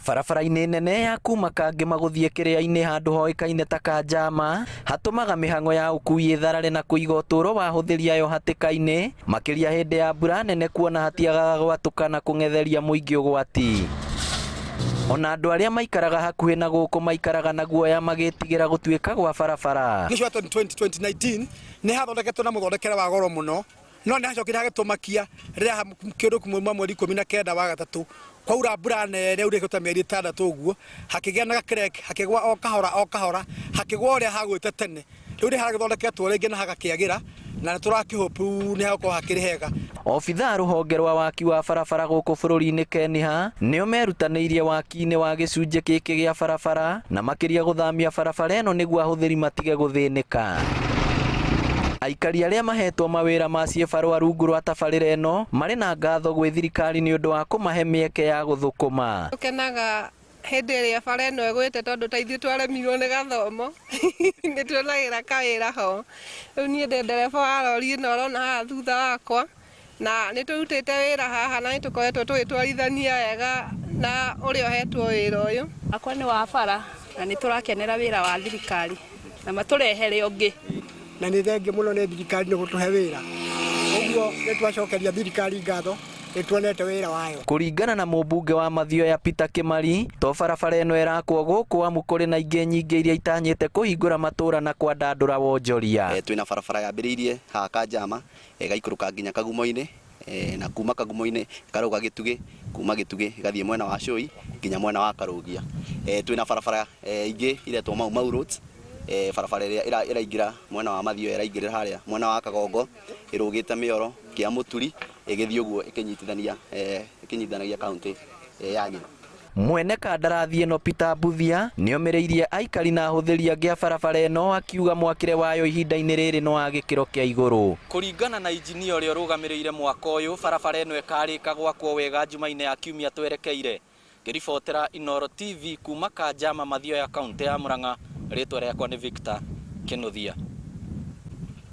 Barabara-inĩ nene ya kuma Kangĩma gũthiĩ Kĩrĩa-inĩ handũ hoĩkaine ta Kanjama, hatũmaga mĩhang'o ya ũkui ĩtharare na kũiga ũtũũro wa ahũthĩri ayo hatĩka-inĩ, makĩria hĩndĩ ya mbura nene kuona hatiagaga gwatũka na kũng'etheria mũingĩ ũgwati. Ona andũ arĩa maikaraga hakuhĩ na gũkũ maikaraga na guoya magĩtigĩra gũtuĩka gwa barabara. Mũico wa 2019 nĩ hathondeketwo na mũthondekere wa goro mũno no nĩ hacokire hagĩtũmakia rĩrĩa kĩndũ kuma mweri 19 wa gatatũ kwaura mbura nene urĩte ta mĩeri 6 ũguo hakĩgĩa na crack, hakĩgwa o kahora o kahora, hakĩgwa ũrĩa hagwĩte tene. Rĩu nĩ haragĩthondeketwo rĩngĩ na hagakĩagĩra na nĩ tũrakĩhope nĩ hagũkorwo hakĩrĩ hega. Obithaa rũhonge rwa waki wa barabara gũkũ bũrũri-inĩ KENHA nĩo merutanĩirie waki-inĩ wa gĩcunjĩ gĩkĩ gĩa barabara na makĩria gũthamia barabara ĩno nĩguo ahũthĩri matige gũthĩnĩka. Aikari arĩa mahetwo mawĩra ma ciĩbarũa rungu rwa tabarĩra ĩno marĩ na ngatho gwĩ thirikari nĩ ũndũ wa kũmahe mĩeke ya gũthũkũma. Tũkenaga hĩndĩ ĩrĩa bara ĩno ĩgwĩte tondũ ta ithuĩ twaremirwo nĩ gathomo nĩ tuonagĩra kawĩra ho. Rĩu niĩ ndĩ ndereba wa rori ĩno ũrona haha thutha wakwa, na nĩ tũrutĩte wĩra haha na nĩ tũkoretwo tũgĩtwarithania wega na ũrĩa ũhetwo wĩra ũyũ. Wakwa nĩ wa bara na nĩ tũrakenera wĩra wa thirikari na matũrehere ũngĩ. Na nĩ thengiũ mũno nĩ thirikari nĩ gũtũhe wĩra, ũguo nĩ twacokeria thirikari ngatho nĩ tuonete wĩra wayo. Kũringana na mũmbunge wa Mathioya Peter Kimari, to barabara ĩno ĩrakwo gũkũ amu kũrĩ na ingĩ nyingĩ iria itanyĩte kũhingũra matũra na kwandandũra wonjoria. Twĩna barabara yambĩrĩirie haha Kanjama ĩgaikũrũka nginya Kagumo-inĩ na kuma Kagumo-inĩ ĩkarũga Gĩtugĩ, kuma Gĩtugĩ ĩgathiĩ mwena wa Cũi nginya mwena wa Karũgia. Twĩna barabara ingĩ iretwo Mau Mau Roads, barabara ĩrĩa ĩraingĩra mwena wa Mathioya ĩraingĩrĩra harĩa mwena wa Kagongo ĩrũgĩte Mĩoro, Kĩamũturi ĩgĩthiĩ ũguo ĩkĩnyitithania ĩkĩnyitithanagia kaũntĩ ya Nyĩrĩ. Mwene kandarathi ĩno Peter Mbuthia nĩomĩrĩirie aikari na ahũthĩri angĩ a barabara ĩno akiuga mwakĩre wayo ihinda-inĩ rĩrĩ nĩ wa gĩkĩro kĩa igũrũ. Kũringana na injinia ũrĩa ũrũgamĩrĩire mwako ũyũ, barabara ĩno ĩkarĩka gwakwo wega Njumaine ya kiumia twerekeire. Ngĩribotera Inooro TV kuma Kanjama, Mathioya, kauntĩ ya Murang'a, rĩtwa rĩakwa nĩ Victor Kĩnuthia.